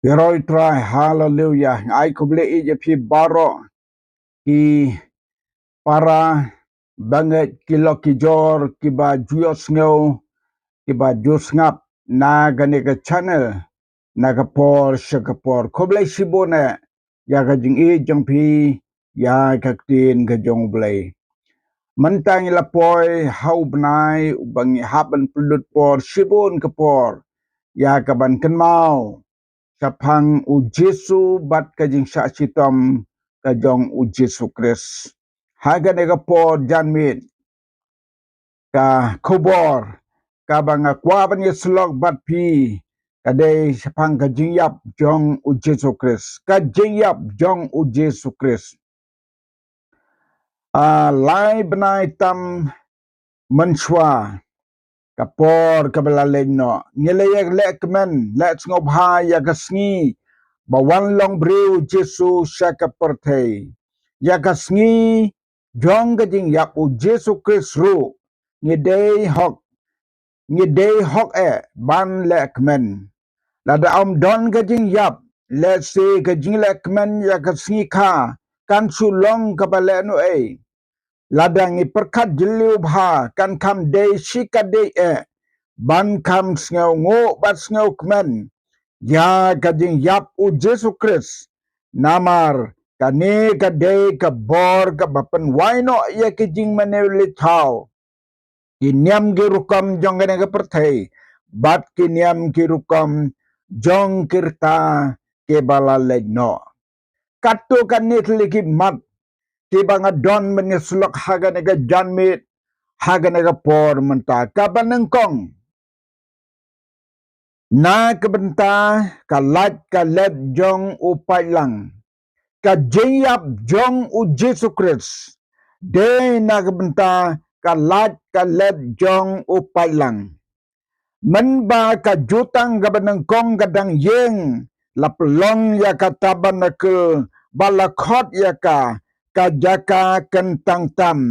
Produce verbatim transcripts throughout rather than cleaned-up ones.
Ïaroh Trai, haleluya. Ai khublei ïa phi baroh ki para bangeit, ki lok ki jor, kiba ju ïohsngew, kiba ju sngap na kane ka channel, na ka por sha ka por. Khublei shibun eh ïa ka jingïeit jong phi ïa ka ktien ka jong U Blei. Mynta ngi la poi ha u bnai uba ngi hap ban pynlut por shibun ka por ïa ka ban kynmaw shaphang U Jisu bad ka jingshah shitom ka jong U Jisu Khrist. Ha kane ka por janmiet, ka khubor kaba nga kwah ban ïasyllok bad phi ka dei shaphang ka jingïap jong U Jisu Khrist, ka jingïap jong U Jisu Khrist. Ah, lai bnai tam mynshuwa, ka por kaba la leit noh, ngi la ïa leh kmen, leh sngewbha ïa ka sngi ba wan long briew U Jisu sha ka pyrthei. Ïa ka sngi jong ka jingïap U Jisu Khrist ruh ngi dei hok, ngi dei hok eh ban leh kmen. Lada ym don ka jingïap, lehse ka jingleh kmen ïa ka sngi kha kan shu long kaba lehnohei. Lada ngi pyrkhat jylliew bha, kan kham dei shikatdei eh ban kham sngewnguh bad sngewkmen ïa ka jingïap U Jisu Khrist. Namar kane ka dei ka bor kaba pynwai noh ïa ki jingmane leit thaw, ki niam ki rukom jong kane ka pyrthei bad ki niam ki rukom jong ki rta kiba la leit noh. Katto katne tylli ki mat kiba nga don ban ïasyllok ha kane ka janmiet, ha kane ka por mynta. Kaba nyngkong, na ka bynta ka lait ka let jong u paidlang, ka jingïap jong U Jisu Khrist dei na ka bynta ka lait ka let jong u paidlang. Mynba ka jutang kaba nyngkong ka dang ïeng, la pynlong ïa ka tabernakl bad la khot ïa ka ka jaka kyntang tam.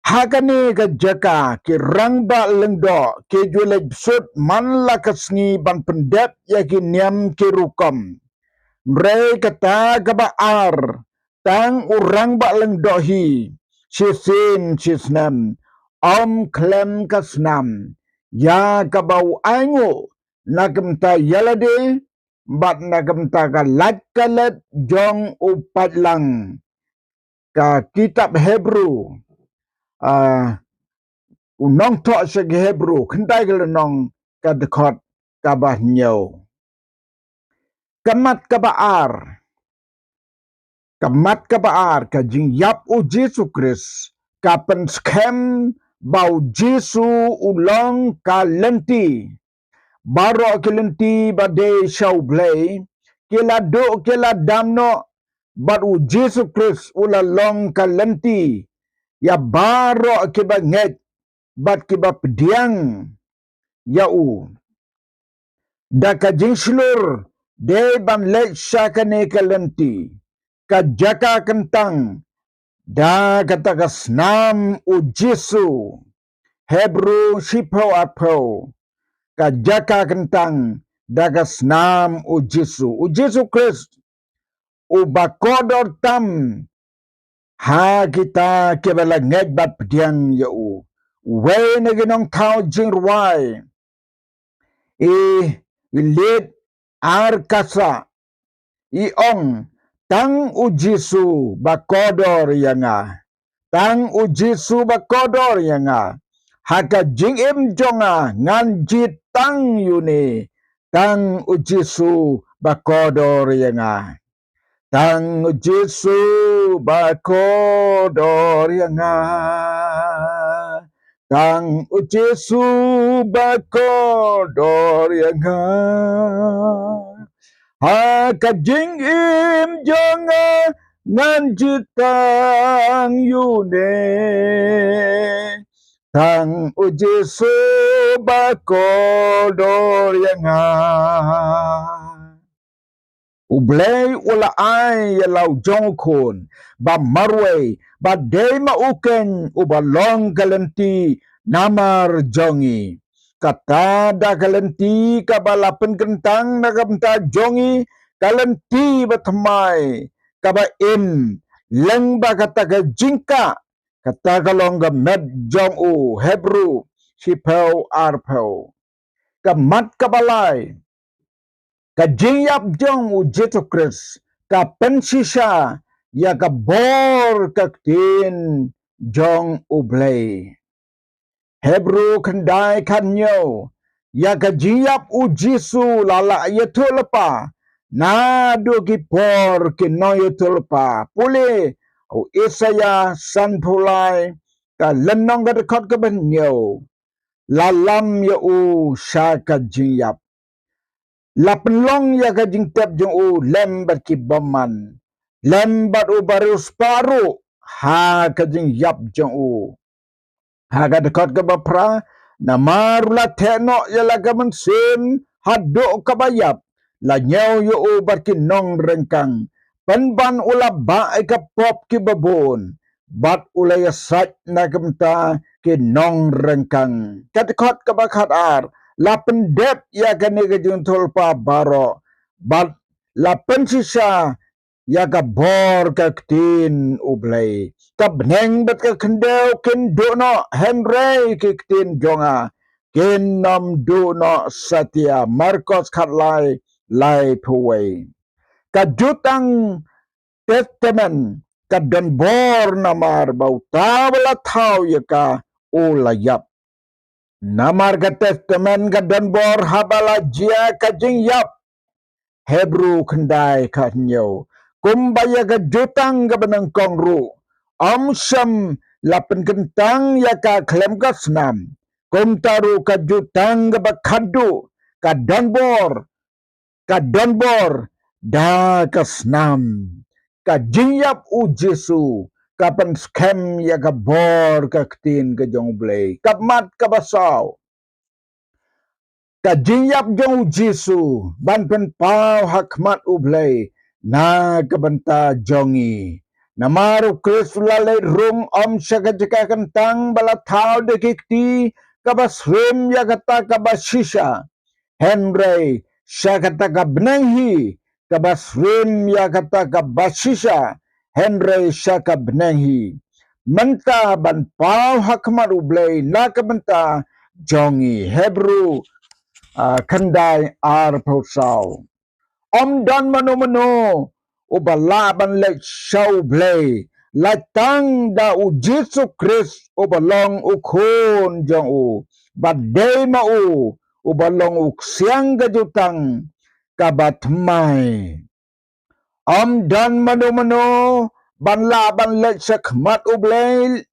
Ha kane ka jaka ki rangbah lyngdoh ki ju leit bsut man la ka sngi ban pyndep ïa ki niam ki rukom. Hynrei kata kaba ar, tang u rangbah lyngdoh hi shisien shisnem, ym khlem ka snam, ïa kaba u ainguh na ka bynta ïa lade bad na ka bynta ka lait ka let jong u paidlang. Ka kitab Hebru, ah, u nongthoh sha ki Hebru, khyndai ka lynnong, ka dkhot kaba hynñiew. Ka mat kaba ar, ka mat kaba ar, ka jingïap U Jisu Khrist ka pynskhem ba U Jisu u long ka lynti. Baroh ki lynti ba dei sha U Blei ki la duh ki la dam noh, bad U Jisu Khrist u la long ka lynti ïa baroh kiba ngeit bad kiba pdiang ïa u. Da ka jingshlur dei ban leit sha kane ka lynti, ka jaka kyntang, da kata ka snam U Jisu. Hebru shiphew arphew, ka jaka kyntang da ka snam U Jisu. U Jisu Khrist uba kordor tam ha kita kiba la ngeit bad pdiang ïa u. Uwei na ki nongthaw jingrwai, i Eliot Arkasa, i ong, tang U Jisu ba kordor ïa nga. Tang U Jisu ba kordor ïa nga. Ha ka jingim jong nga ngan jied tang ïa une. Tang U Jisu ba kordor ïa nga. Tang U Jisu ba kordor ïa nga. Tang U Jisu ba kordor ïa nga. Ha ka jingim jong nga ngan jied tang ïa une. Tang U Jisu ba kordor ïa nga. U Blei u la ai ïa la u jong u khun ba marwei, ba dei ma u keiñ uba long ka lynti namar jong ngi. kata da ka lynti kaba la pynkyntang na ka bynta jong ngi, ka lynti bathymmai kaba im, lyngba kata ka jingkah, kata ka long ka met jong u. Hebru shiphew arphew. Ka mat kaba lai, ka jingïap jong u Jisu Khrist ka pynshisha ïa ka bor ka ktien jong U Blei. Hebru khyndai khathynñiew, ïa ka jingïap u Jisu la la ïathuhlypa naduh ki por ki nongïathuhlypa. Pule u Isaïah sanphew lai, ka lynnong ka dkhot kaba hynñiew, la lam ïa u sha ka jingïap. La pynlong ïa ka jingtep jong u lem bad ki bymman, lem bad u bariewspah ruh ha ka jingïap jong u. Ha ka dkhot kaba phra, namar u la theh noh ïa la ka mynsiem haduh kaba ïap, la ñiew ïa u bad ki nongryngkang, pynban u la bah ïa ka pop kiba bun, bad u la ïasaid na ka bynta ki nongryngkang. Ka dkhot kaba khatar, la pyndep ïa kane ka jingïathuhlypa baroh, bad la pynshisha ïa ka bor ka ktien U Blei. Ka bneng bad ka khyndew kin duh noh, hynrei ki ktien jong nga kin ym duh noh satia. Markos khatlai, laiphew wei. Ka Jutang Testament ka don bor namar ba uta ba la thaw ïa ka u la ïap. Namar ka Testament ka don bor haba la jia ka jingïap. Hebru khyndai khathynñiew. Kumba ïa ka Jutang kaba nyngkong ruh ym shym la pynkyntang ïa ka khlem ka snam, kumta ruh ka Jutang kaba khatduh ka don bor, ka don bor da ka snam. Ka jingïap u Jisu ka pynskhem ïa ka bor ka ktien ka jong U Blei. Ka mat kaba saw, ka jingïap jong u Jisu ban pynpaw ha khmat U Blei na ka bynta jong ngi. Namar u Khrist u la leit rung ym sha ka jaka kyntang ba la thaw da ki kti, kaba syriem ïa kata kaba shisha, hynrei sha kata ka bneng hi, kaba syriem ïa kata kaba shisha, hynrei sha ka bneng hi. Mynta ban paw ha khmat U Blei na ka bynta jong ngi. Hebru, ah, khyndai arphew saw. Ym don mano mano uba lah ban leit sha U Blei, lait tang da u Jisu Khrist uba long u Khun jong u, bad dei ma u uba long u ksiang ka jutang kaba thymmai. Ym don mano mano ban lah ban leit sha khmat U Blei,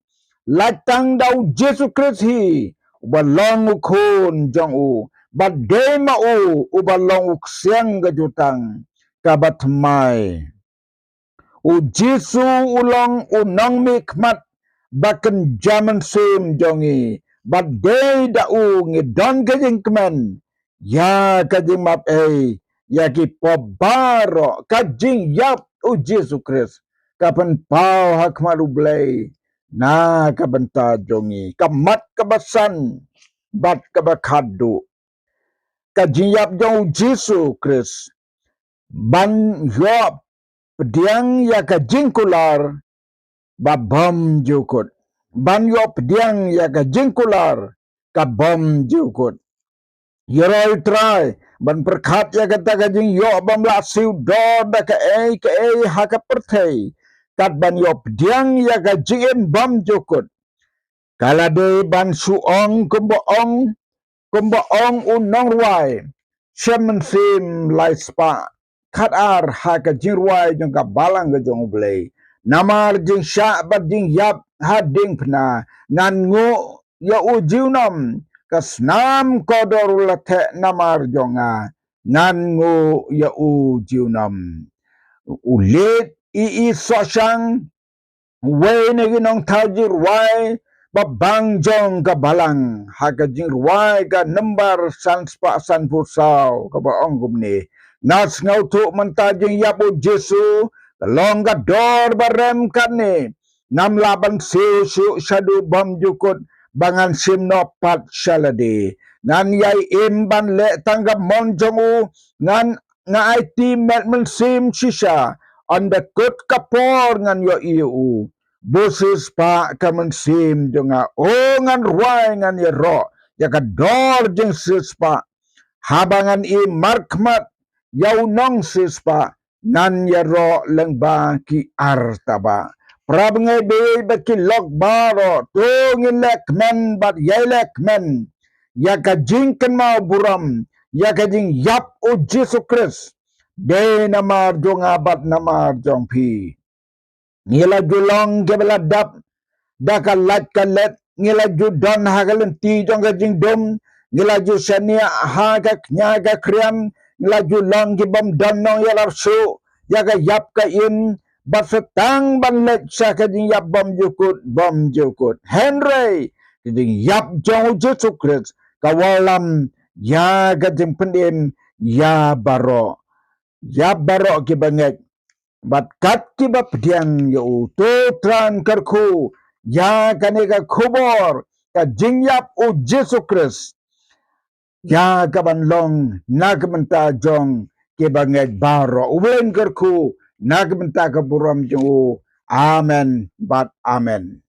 lait tang da u Jisu Khrist hi uba long u Khun jong u, bad dei ma u uba long u ksiang ka jutang kaba thymmai. U Jisu u long u nongmihkhmat ba kynja mynsiem jong ngi, bad dei da u ngi don ka jingkmen ïa ka jingmap ei ïa ki pop baroh. Ka jingïap u Jisu Khrist ka pynpaw ha khmat U Blei na ka bynta jong ngi. Ka mat kaba san bad kaba khatduh, ka jingïap jong u Jisu Khrist ban ïoh pdiang ïa ka jingkular ba bym jukut. Ban ïoh pdiang ïa ka jingkular ka bym jukut. Ïaroh Trai ban pyrkhat ïa kata ka jingïoh bym lah siew dor da kaei kaei ha ka pyrthei, kat ban ïoh pdiang ïa ka jingim bym jukut. Ka la dei ban shu ong kumba ong, kumba ong u nongrwai, shem mynsiem lai spah khatar ha ka jingrwai jong ka balang ka jong U Blei. Namar jingshah bad jingïap ha diengphna, ngan nguh ïa u junom. Ka snam kordor u la theh namar jong nga, ngan nguh ïa u junom. U Lee E E Soshang, uwei na ki nongthaw jingrwai ba bang jong ka balang, ha ka jingrwai ka nombar san spah sanphew saw, kaba ong kumne: Nga sngewthuh mynta jingïap u Jisu ka long ka dor ba rem katne. Ngam lah ban siew shuh shaduh bym jukut ba ngan shim noh pat sha lade. Ngan ïai im ban leh tang ka mon jong u. Ngan, nga aiti met mynsiem shisha. Ynda kut ka por ngan ïohi ïa u. Bun sispah ka mynsiem jong nga. O ngan rwai, ngan ïaroh ïa ka dor jingsispah. Haba ngan i markhmat ïa u nongsispah, ngan ïaroh lyngba ki artaba. Para bangeit bad ki lok baroh, to ngin leh kmen bad ïai leh kmen ïa ka jingkynmaw burom ïa ka jingïap u Jisu Khrist. Dei namar jong nga bad namar jong phi. Ngi la ju long kiba la dap da ka lait ka let, ngi la ju don ha ka lynti jong ka jingdum, ngi la ju shaniah ha ka kñia ka kriam, ngi la ju long ki bym don nongïalap shuh ïa ka ïap ka im, bad sa tang ban leit sha ka jingïap bymjukut bymjukut. Hynrei ka jingïap jong u Jisu Khrist ka wallam ïa ka jingpynim ïa baroh, ïa baroh kiba ngeit. Bad kat kiba pdiang ïa u, to Trai kyrkhu ïa kane ka khubor ka jingïap u Jisu Khrist, ïa kaban long na ka bynta jong kiba ngeit baroh. U Blei kyrkhu na ka bynta ka burom jong u. Amen bad amen.